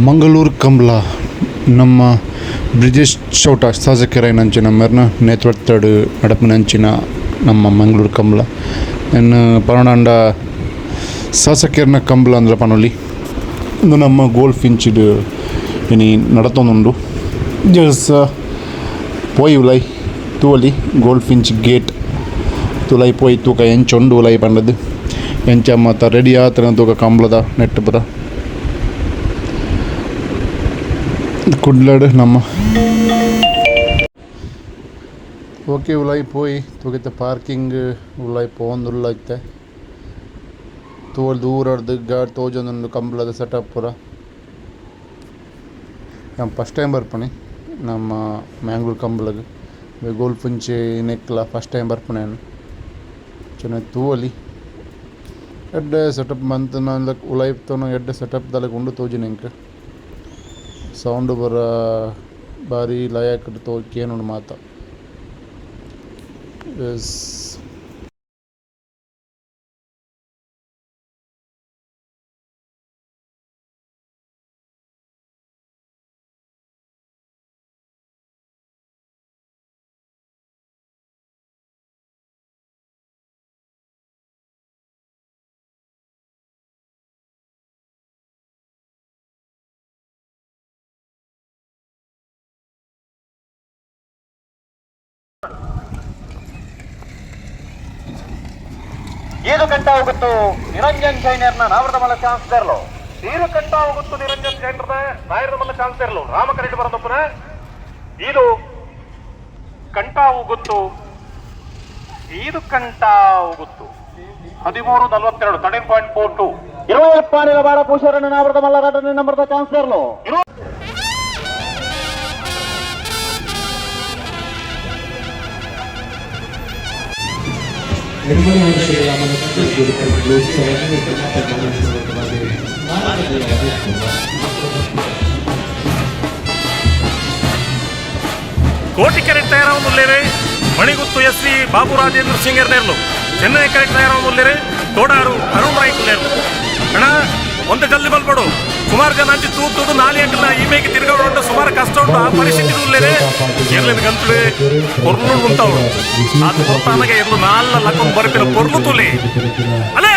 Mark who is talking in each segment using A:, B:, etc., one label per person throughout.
A: ಮಂಗಳೂರು ಕಂಬ್ಲ ನಮ್ಮ ಬ್ರಿಜೇಶ್ ಚೌಟ ಶಾಸಕೆರಾಯಿನಂಚಿನ ಮೆರ್ನ ನೇತೃತ್ವಡ್ ನಡಪುನಂಚಿನ ನಮ್ಮ ಮಂಗಳೂರು ಕಂಬ್ಲ ಎನ್ನ ಪನೊಡಾಂಡ ಶಾಸಕೆರ್ನ ಕಂಬ್ಲ ಅಂದ್ಲ ಪನೊಲಿ. ಉಂದು ನಮ್ಮ ಗೋಲ್ಡ್ ಫಿಂಚ್ಡ್ ಇನಿ ನಡತೊಂದುಂಡು. ಜಸ್ಸ್ ಪೋಯಿ ಉಲಾಯಿ ತೂವೊಲಿ ಗೋಲ್ಡ್ ಫಿಂಚ್ ಗೇಟ್ ತುಲಾಯಿ ಪೋಯಿ ತೂಕ ಎಂಚ ಉಂಡು ಉಲಾಯಿ ಪಂಡುದು ಎಂಚ ಮಾತ ರೆಡಿ ಆತುಂಡ ತೂಕ ಕಂಬ್ಲದ ನೆಟ್ಟ್ ಪೂರ. ಕುಡ್ಲಡ್ ನಮ್ಮ ಓಕೆ ಉಲಾಯಿ ಪೋಯಿ ತೂಕ ಇತ್ತೆ ಪಾರ್ಕಿಂಗ್ ಉಲಾಯಿ ಪೋವೊಂದುಲ್ಲ ಇತ್ತೆ ತೂವೊಲಿ ದೂರಡ್ದ್ ಗಾಡಿ ತೋಜೊಂದುಂಡು ಕಂಬ್ಲದ ಸೆಟಪ್ ಪೂರ. ಯಾನ್ ಫಸ್ಟ್ ಟೈಮ್ ಬರ್ಪುನಿ ನಮ್ಮ ಮ್ಯಾಂಗ್ಳೂರ್ ಕಂಬ್ಲಗ್ ಗೋಲ್ಡ್ ಫಿಂಚ್ ನೆಕ್ಲ ಫಸ್ಟ್ ಟೈಮ್ ಬರ್ಪುನೆ ಯಾನ್. ಅಂಚನೆ ತೂವೊಲಿ ಎಡ್ಡೆ ಸೆಟಪ್ ಮಂತುನ ಉಲಾಯಿ ತೂನಗ ಎಡ್ಡೆ ಸೆಟಪ್ ದ ಲೆಕ ಉಂಡು ತೋಜುನಿ ಎಂಕ್. ಸೌಂಡ್ ಪೂರ ಬಾರಿ ಲಾಯಕ್ ಕೇನುಂಡು ಮಾತ. ಎಸ್.
B: ಏದು ಕಂಟಾವುಗುತ್ತು ನಿರಂಜನ್ ಜೈನರ್ನ ನಾವರದ ಮಲ್ಲ ಚಾನ್ಸ್ ದೇರ್ಲು.
C: ನೀರು ಕಂಟಾವುಗುತ್ತು ನಿರಂಜನ್ ಜೈನರ್ನ ನಾಯರದ ಮಲ್ಲ ಚಾನ್ಸ್ ದೇರ್ಲು. ರಾಮಕರೆಡ್ಡಿ ಬರಂದೊಪ್ಪನ ಇದು ಕಂಟಾವುಗುತ್ತು, ಇದು ಕಂಟಾವುಗುತ್ತು 13:42, 13.42.
B: ಇರುವೈ ಪಾನಿಲ ಬಾರ ಪೂಷರಣ್ಣ ನಾವರದ ಮಲ್ಲ ರಾಟನ ನಂಬರ್ದ ಚಾನ್ಸ್ ದೇರ್ಲು.
D: ನಿರ್ಮಲ ವರ್ಷಗಳ ಮನಸ್ಸು
C: ಕೋಟಿ ಕೆರೆಟ್ ತಯಾರಾವೊಂದುಲ್ಲೇರೆ ಮಣಿಗುತ್ತು ಎಸ್ ವಿ ಬಾಬು ರಾಜೇಂದ್ರ ಸಿಂಗ್ ಎರ್ನೇರ್ಲು. ಚೆನ್ನೈ ಕೆರೆಟ್ ತಯಾರಾವೊಂದುಲ್ಲೇರೆ ತೋಡಾರು ಅರುಣ್ ರಾಯ್ ಕುಲ್ಲೇರ್ಲು. ಅಣ್ಣ ಒಂತೆ ಜಲ್ದಿ ಬಲ್ಪಡು. ಸುಮಾರು ಜನ ಅಂಚಿ ತೂತುದು ನಾಲಿ ಅಂಕಲ್ನ ಈ ಮೇಗೆ ತಿರ್ಗೌಡ ಸುಮಾರು ಕಷ್ಟ ಉಂಟು. ಆ ಪರಿಸ್ಥಿತಿ ಉಲ್ಲೇರೆ ಎರ್ಲಿನ ಗಂತುಳೆ ಪೊರ್ಲು ಉಂತಾವು ಅದು ಪೊರ್ತಾನಗೆ ಎರ್ಲು ನಾಲ್ಲ ಲಕ್ಕೊಂದು ಬರ್ಪಿನ ಪೊರ್ಲು ತುಲಿ ಅಲೇ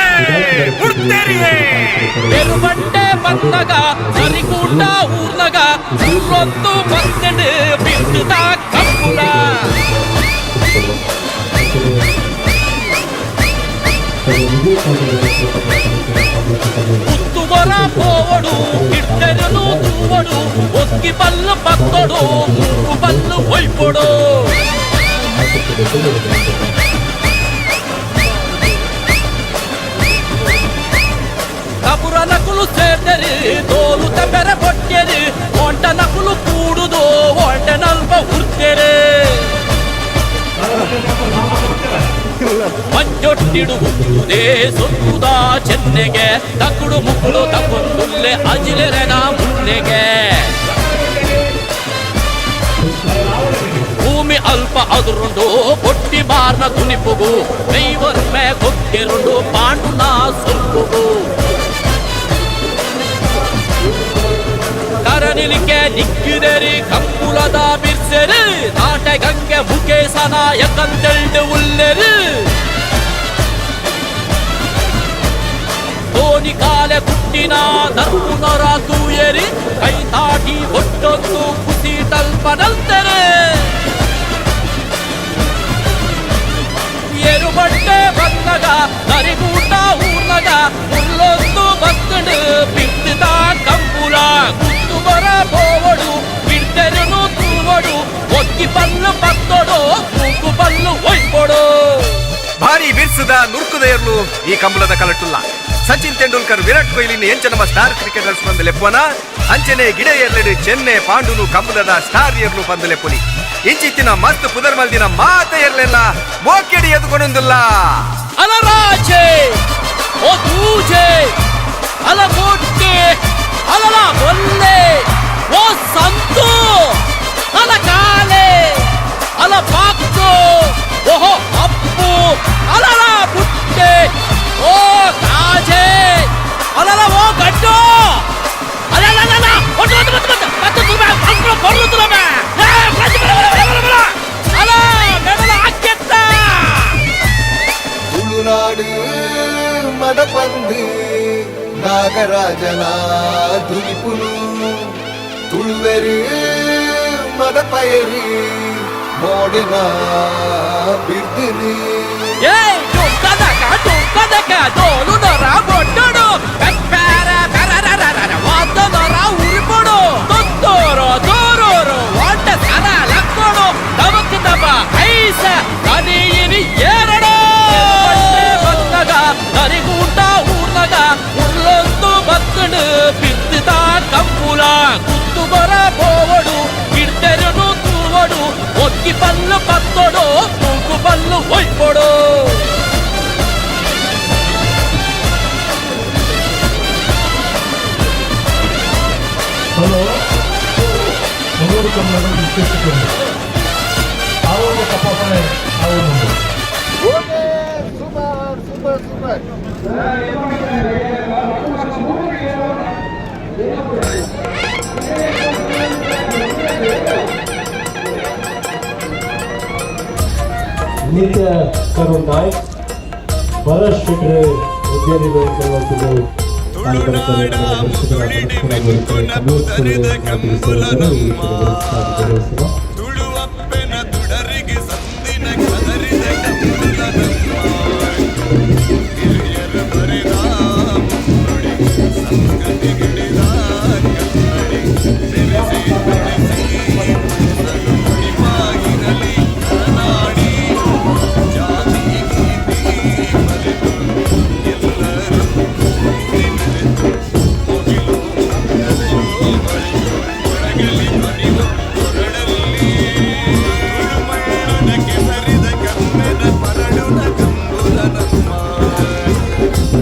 C: ಉಡ್ತೇರಿಯೇ.
E: పెరుబంటే పండగ సరికూట ఊర్నగ ఊరొద్దు పత్తెడు బిర్దుదా కప్పుల. ముత్తువర పోవడు ఇద్దరును తూవడు ఒక్కి పళ్ళు పత్తడు మూకు పళ్ళు ఒయ్పొడు. కబుర నకులు ಸೇರ್ದೆರು ತೋಲು ತೆಬೆರೆ ಕೊಟ್ಟೆರು ಒಂಟ ನಕುಲು ಕೂಡುದು ಒಂಟ ನಲ್ಪ ಉರ್ತೆರು. ಮಂಜೊಟ್ಟಿಡುವುದೇ ಸೊಕ್ಕುದ ಚೆನ್ನೆಗೆ ತಕ್ಕುಡು ಮುಕ್ಕುಡು ತಕ್ಕೊಂದುಲ್ಲೆ ಅಜಿಲೆರೆನ ಮುನ್ನೆಗೆ. ಭೂಮಿ ಅಲ್ಪ ಅದುರುಂಡು పొట్టి ಬಾರ್ನ ತುನಿಪುಗು ಮೆಯ್ವರ್ಮೆ ಕೊಕ್ಕೆರುಂಡು ಪಾಂಡುನ ಸೊರ್ಪುಗು. ಕರನಿಲಿಕೆ ನಿಕ್ಕಿದೆರಿ ಕಂಬುಲದ ಬಿರ್ಸೆರು ನಾಟೆ ಗಂಗೆ ಮುಕೇಶನ ಯಕಂತೆಲ್ಡು ಉಲ್ಲೆರು. ಧೋನಿ ಕಾಲೆ ಕುಟ್ಟಿನ ಧರ್ಮುನರ ತೂಯರಿ ಕೈ ತಾಟಿ ಒಟ್ಟೊಂದು ಕುಸಿ ತಲ್ಪನಲ್ತೆರೆ. ಎರುಬಟ್ಟೆ ಬಂದಗ ನರಿಗೂಟ ಊರ್ನಗ ಮುಳ್ಳೊಂದು ಬತ್ತಡು ಬಿಟ್ಟದ ಕಂಬುಲ. ಗುತ್ತು ಬರ ಪೋವಡು ಬಿಡ್ತೆರುನು ತೂವಡು ಒಕ್ಕಿ ಪಲ್ಲು ಪತ್ತೊಡು ಮೂಕು ಪಲ್ಲು ಒಯ್ಪೊಡು.
F: ಭಾರಿ ಬಿರ್ಸುದ ನುರ್ಕುದ ಎರ್ಲು ಈ ಕಂಬಳದ ಕಲಟುಲ್ಲ. ಸಚಿನ್ ತೆಂಡೂಲ್ಕರ್, ವಿರಾಟ್ ಕೊಹ್ಲಿ ಎಂಚ ನಮ್ಮ ಸ್ಟಾರ್ ಕ್ರಿಕೆಟರ್ಸ್ ಬಂದು ಲೆಪ್ಪನ ಅಂಚನೆ ಗಿಡ ಎರ್ಲೆಡು ಚೆನ್ನೆ ಪಾಂಡುನು ಕಂಬಳದ ಸ್ಟಾರ್ ಎರ್ಲು ಬಂದು ಲೆಪ್ಪುನಿ. ಇಂಚಿತ್ತಿನ ಮಸ್ತ್ ಪುದರ್ ಮಲ್ದಿನ ಮಾತ ಎರ್ಲೆಲ್ಲ ಮೋಕೆಡಿ ಎದುಕೊಂಡುಲ್ಲ.
E: ಅಲರಾಜೆ ಓ ದೂಜೆ ಅಲ ಕೊಟ್ಟೆ ಅಲಲ ಬೊಲ್ಲೆ ಓ ಸಂತು ಅಲ ಕಾಲೆ ಅಲ ಪಾಕ್ತು ಓಹೋ ಅಪ್ಪು ಅಲಲ ಬುಟ್ಟೆ ಓ ಕಾಜೆ ಅಲಲ ಓ ಗಡ್ಡು ಅಲಲಲಲ
G: ಮದಪಂದು ನಾಗರಾಜನ ದುನಿಪುನು ತುಳುವೆರು ಮದಪಯರು ಮೋಡಿನ ಬಿರ್ದಿರು.
E: ಏಯ್ ಡುಕ್ಕದಕ ಡುಕ್ಕದಕ ಡೋಲು ನೊರ ಬೊಟ್ಟಡು ಪೆಪ್ಪೆರ ಪೆರರರರರ ವಾದನೊರ ಉರಿಪೊಡು ತೊತ್ತೋರೋ ತೋರೋರೋ ವಾಟ ಸರ ಲಕ್ಕೊಡು ದಮಕ್ ದಬ ಐಸ ಕನಿಯಿನಿ ಏರಡು ಬತ್ತಗ ನರಿಗೂಟ ಊರ್ನಗ ಉರ್ಲೊಂದು ಬತ್ತಡು ಬಿದ್ದುದ ಕಂಬುಲ ಕುತ್ತು ಬರ ಪೋವಡು ಗಿಡ್ತೆರನು ತೂವಡು ಒಕ್ಕಿ ಪಲ್ಲು ಪತ್ತೊಡು ತೂಕು ಪಲ್ಲು ಒಯ್ಪೊಡು.
D: ಹಲೋ, ಮಂಗಳೂರು ಕನ್ನಡ ವಿಶೇಷ ಆರೋಗ್ಯ ತಪಾಸಣೆ ಆಗುವುದು.
G: Super super super.
D: ನಿತ್ಯ ಕರುಣ್ ನಾಯ್ಕ್, ಭರತ್ ಶೆಟ್ರೆ ಉದ್ಯಮಿಗಳು
G: ತುಳುವಪ್ಪೆನ ತುಡರಿಗೆ ಸಂದಿನ ಕದರಿದ ಕಂಬುಲನಮ್ಮ ಹಿರಿಯರು ಬರೆದ ಮುನ್ನುಡಿ ಸಂಸ್ಕೃತಿಗಿಡಿದ ಕನ್ನಡಿ ಬೆರೆಸಿ ಬೆಳೆಸಿ ಉಳಿಸಲು ಮುಡಿಪಾಗಿರಲಿ ಕರುನಾಡಿ ಜಾತಿ ಗೀತಿ ಮರೆತು ಎಲ್ಲರೂ ಕೂಡಿ ಬೆರೆತು ಮುಗಿಲು ಮುಟ್ಟುವವರೆಗೂ ಮೊಳಗಲಿ ಧ್ವನಿವು ಕೊರಳಲ್ಲಿ ತುಳುಮಣ್ಣನ ಕೆಸರಿದ ಕಮ್ಮೆನ ಪರಡುನ ಕಂಬುಲನಮ್ಮ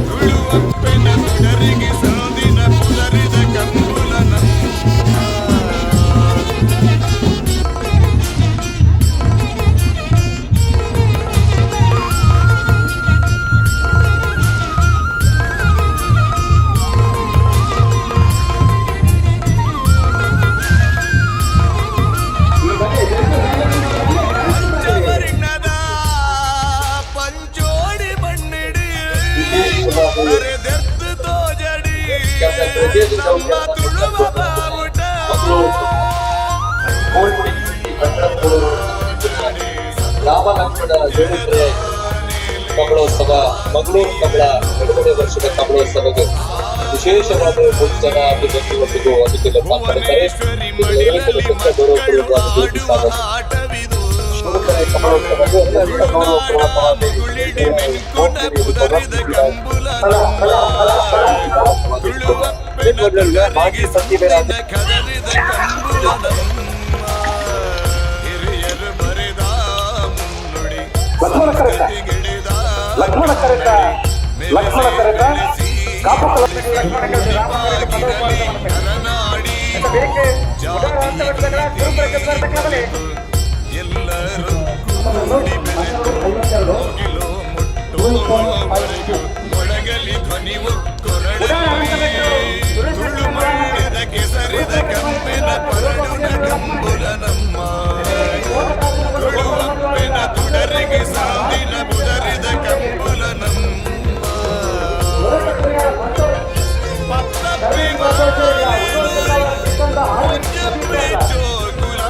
G: ತುಳುವಪ್ಪೆನ ತುಡರಿಗೆ ಸಂದಿನ ಪುದರಿದ ಕಂಬುಲನಮ್ಮ. ಪಂಚವರ್ಣದ ಪಂಚೋಡಿ ಮಣ್ಣಿಡಿ ಅರೆದೆರ್ತು ತೋಜಡಿ ನಮ್ಮ ತುಳುವ ಬಾವುಟ.
H: ರಾಮ ಲಕ್ಷ್ಮಣ ಜೋಡಿದ್ರೆ ಕಮಲೋತ್ಸವ, ಮಂಗಳೂರು ಕಮಲ 2ನೇ ವರ್ಷದ ಕಮಲೋತ್ಸವಕ್ಕೆ ವಿಶೇಷವಾದ ಜನ ಅಭಿವ್ಯಕ್ತಿಯೊಂದಿಗೂ ಅದಕ್ಕೆಲ್ಲ ಮಾತಾಡಿದ್ದಾರೆ. ಇದು ರೈತರ ಗೌರವ ಕೊಡುವ
G: ಆಟವಿದು
H: ಕಮಲೋತ್ಸವಕ್ಕೆ ಅತ್ಯಂತ ಗೌರವ
G: ಮುಗುಳಿಡಿ ಮೆಂಕುನ ಪುದರಿದ ಕಂಬುಲ ತುಳುವಪ್ಪೆನ ತುಡರಿಗೆ ಸಂದಿನ ಕದರಿದ ಕಂಬುಲನಮ್ಮ ಹಿರಿಯರು ಬರೆದ ಮುನ್ನುಡಿ ಸಂಸ್ಕೃತಿಗಿಡಿದ
B: ಲಕ್ಷ್ಮಣ ಕರೆತ, ಲಕ್ಷ್ಮಣ ಕರೆತ, ಕಾಪು
G: ಮುಡಿಪಾಗಿರಲಿ ಕರುನಾಡಿ ಜಾತಿ ಎಲ್ಲರೂ ಕೂಡಿ ಬೆರೆತು ಮುಗಿಲು ಮುಟ್ಟುವವರೆಗೂ ಮೊಳಗಲಿ ಧ್ವನಿವು ಕೊರಳಲ್ಲಿ ತುಳು ಮಣ್ಣಿನ ಕೆಸರಿದ ಕಮ್ಮೆನ ಪರಡುನ ಕಂಬುಲನಮ್ಮ ತುಳುವಪ್ಪೆನ ತುಡರಿಗೆ ಸಂದಿನ ಪುದರಿದ ಕಂಬುಲನಮ್ಮ ಪತ್ತಪ್ಪೆ ಮಾಲೆಲು ಒಂಜಪ್ಪೆ ಜೋಕುಲ.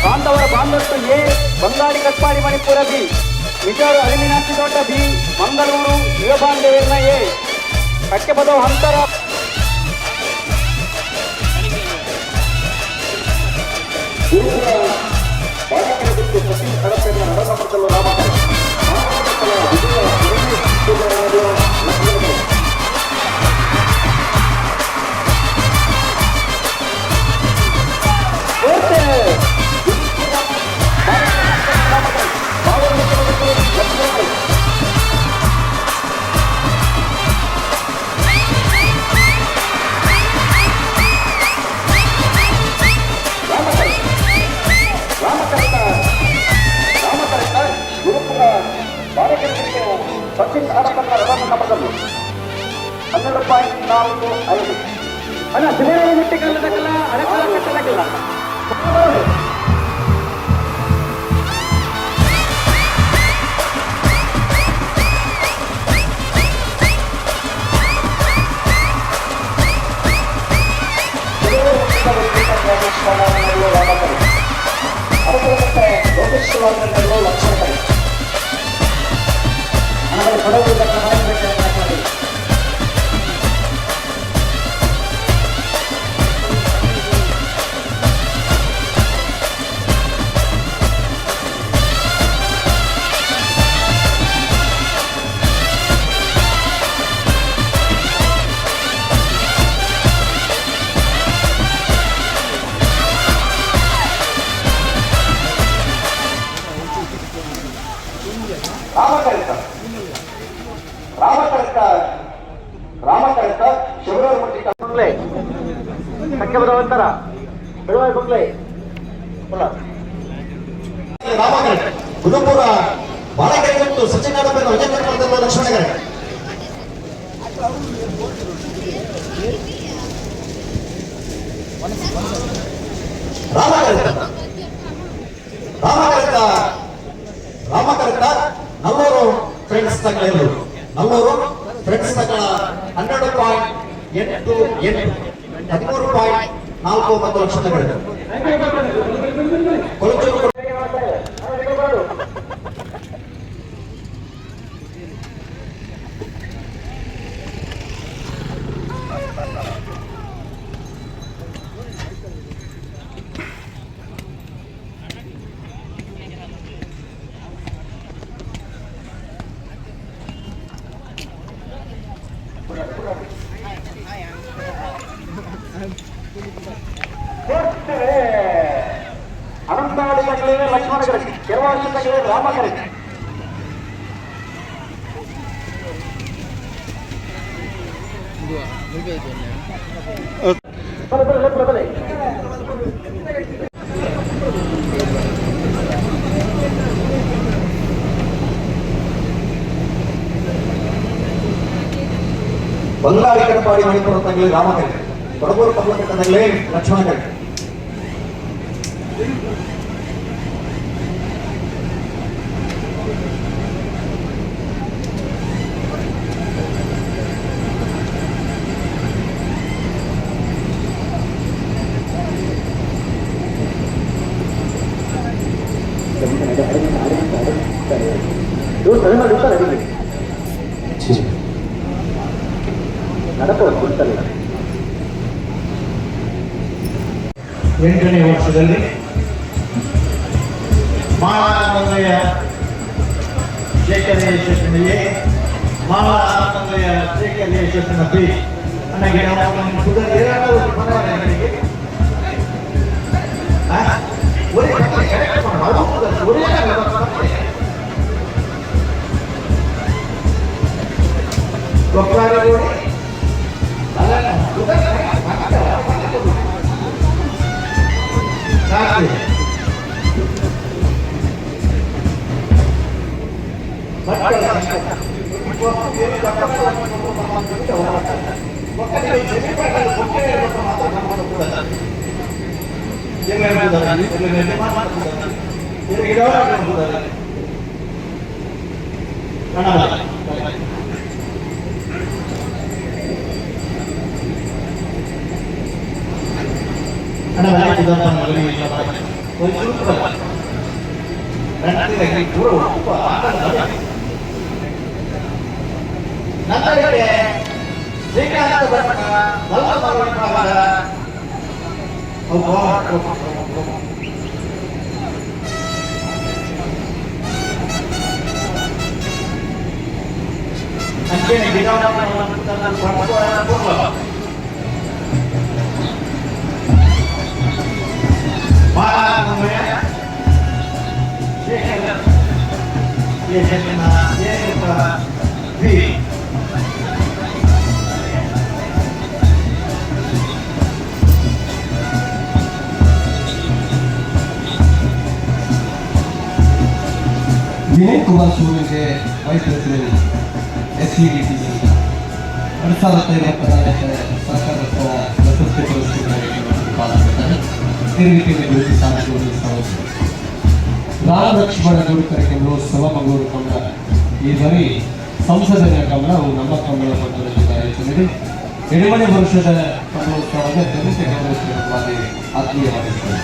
B: Kantavara Bandottu A, Bangadi Katpadi Manipur B, Mijar Aliminakshi Thota B, Mangaluru ಯುವಬಾಂಧವ್ಯರ್ನ A, Kakkepadavu Antara. Sachin Adappan 12.45. ಅಣ್ಣ ಸಿನಿಮಾ ಮುಟ್ಟಿಕಲ್ಲದಕ್ಕಲ್ಲ ಅಡಕಲ ಕಟ್ಟದಕ್ಕಿಲ್ಲ.
I: ಗುರುಪುರ ಬಾಳಕೆರೆ ಮತ್ತು ಸಚಿನ್ ಆಡಪನ ವಿಜಯನಗರದಲ್ಲಿ ಲಕ್ಷ್ಮಣಗೆರೆ. ರಾಮಕರಿತ ರಾಮಕರಿತ ರಾಮಕರಿತ ನಲ್ಲೂರು ಫ್ರೆಂಡ್ಸ್ ತಗಳೆಯರು ನಲ್ಲೂರು ಫ್ರೆಂಡ್ಸ್ ತಗಳ 12.88 13.49 ಲಕ್ಷಣಗಳು. Kolachuru
B: Anantadi ತಗಲೇ ಲಕ್ಷ್ಮಣಗರೆ, ಕೆರವಾಸಿ ತಗಲೇ ರಾಮಕರೆ.
I: Bangari Katpadi Manipur ತಂಗಲಿ ರಾಮಕರೆ, ಕೊಡಗೂರು ಕಮಲಕಟ್ಟ ತಂಗಲಿ ಲಕ್ಷ್ಮಣಕರೆ.
D: ಎಂಟನೇ ವರ್ಷದಲ್ಲಿ ಮಾಳಾನಂದಯ್ಯ ಶೇಖರ ಯಶಸ್ವಿನಿಗೆ ಮಾಳಾನಂದಯ್ಯ ಶೇಖರ ಯಶಸ್ವಿನ ಬಿ ಅನ್ನಗೆ
I: Srikanth
H: Vinay Kumar Surya vice president SCDT 2024 ಸರ್ಕಾರ ಪ್ರಶಸ್ತಿ ಪುರಸ್ಕಾರ ತಿರುಗಿಕೆ ಸಾಧನೆ ರಾಮ ಲಕ್ಷ್ಮಣ ಗುರುಕರ ಕಮಲೋತ್ಸವ ಮಂಗಳೂರು ಕಮಲ ಈ ಬಾರಿ ಸಂಸದರ ಕಮಲ ಅವು ನಮ್ಮ ಕಮಲ ಮಂಡಲದ ಆಯೋಜನೆ ಎರಡನೇ ವರ್ಷದ ಕಮಲೋತ್ಸವದ ದಲಿತ ಕಮಲೋತ್ಸವವಾಗಿ ಆತ್ಮೀಯವಾಗಿದ್ದಾರೆ.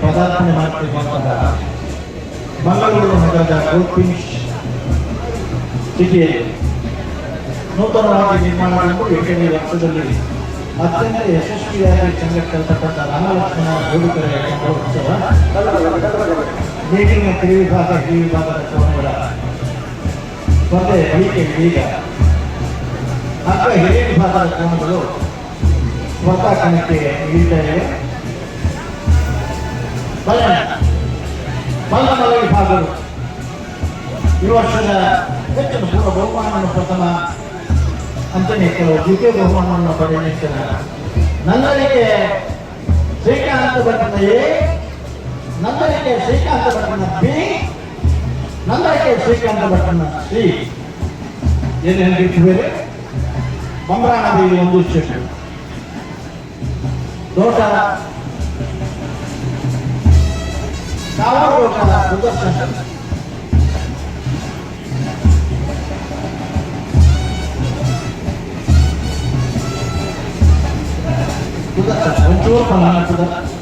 D: ಪದಾರ್ಪಣೆ ಮಾಡ್ತಿರುವಂತಹ ಮಂಗಳೂರು ನಗರದ ಗೋಲ್ಫಿಂಚ್ ಸಿಟಿಯಲ್ಲಿ ನೂತನವಾಗಿ ನಿರ್ಮಾಣಗೊಂಡು 8ನೇ ವರ್ಷದಲ್ಲಿ ಅತ್ಯಂತ ಯಶಸ್ವಿಯಾಗಿ ಸಂಘಟಿಸಲ್ಪಟ್ಟಂತ ರಾಮಲಕ್ಷ್ಮಣ ಜೋಡುಕರೆಯ ಕಮಲೋತ್ಸವ ಮೀಟಿಂಗ್ನ ಕಿರು ವಿಭಾಗ ಡಿ ವಿಭಾಗದ ಕೋಣಗಳ ಸ್ಪರ್ಧೆ ಬಳಿಕೆ ಈಗ ಅಕ್ಕ ಹಿರಿಯ ವಿಭಾಗದ ಕೋಣಗಳು ಸ್ಪರ್ಧಾ ಕಣಕ್ಕೆ ಇಳಿತಾ ಇವೆ. ಬಲ್ಲ ಮಲ ವಿಭಾಗಗಳು ಈ ವರ್ಷದ ಹೆಚ್ಚಿನ ಪೂರ್ವ ಬಹುಮಾನವನ್ನು ಪ್ರಥಮ ಅಂತಾನೆ ಕೆಲವು ದ್ವಿತೀಯ ಬಹುಮಾನವನ್ನು ಪಡೆಯಲಿದ್ದಾರೆ. ನಂದನಿಗೆ ಶ್ರೀಕಾಂತ ಭಟ್ಟನ ಎ, ನಂದನಿಗೆ ಶ್ರೀಕಾಂತ ಭಟ್ಟನ ಬಿ, ನಂದನಿಗೆ ಶ್ರೀಕಾಂತ ಭಟ್ಟನ ಸಿ. ಏನು ಹೇಳಿಟ್ಟಿದ್ದಾರೆ? ಬಂಬ್ರಾಣ ಬಿ ಒಂದು ಸೆಟ್ ದೋಟ ಕಾವೂರು ಸುದರ್ಶನ್. ಸುದರ್ಶನ್ ಒಂಚೂರು ಸುದರ್ಶನ್